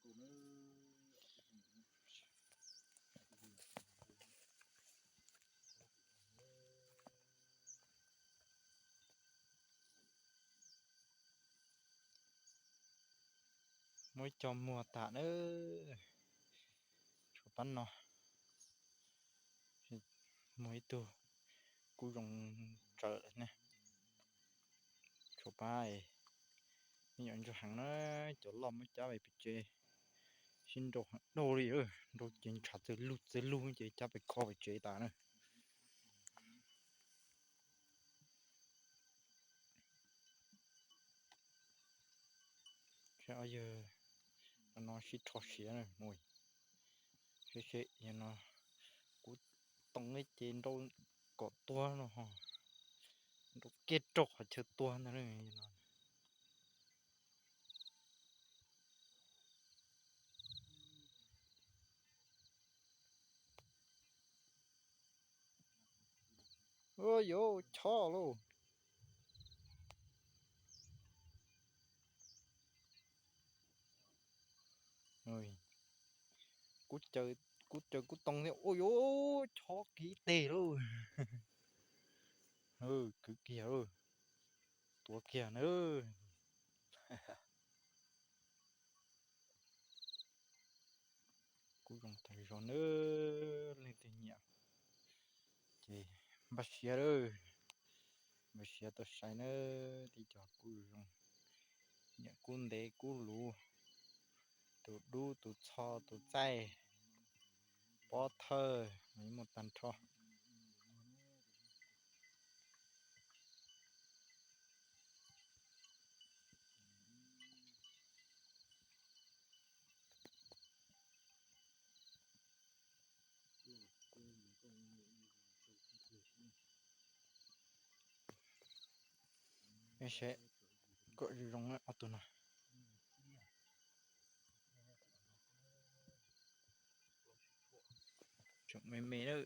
Muab ib co muag tas na, tshuav pab no, muag ib tug kuj zoo tsawv ne. Tshuav pab, me nyuam ntsuag heev na, cov loj muab cab pem tsev sib nraus heev dhau li, nraus ces ntshav txawg lug txawg lug ces cab pem kho pem tsev tas na. Saib ob yawg no sib rho siav na, saib seb yog no kuv too ces nrau kom tuag no ho, nrau kiag rau qhov chaw tuag ntag no. Ua yuav chob lauj. Kuv caws kuv too thiab, ua yuav chob kiag ib teg lauj. Kwv kiag lauj, tuav kiag na. Kuj zoo tag zog nawb, leej twg nyiam ces npaj siab lawm, npaj siab tuaj saib nawb. Tib co kuj zoo, nyiam kub ntev kub luv, tus dub tus txho tus txaij, pob thawj mas yeej muaj tag nrho. Saib kom zoo zoo ob tug no. Tseem me me lawm.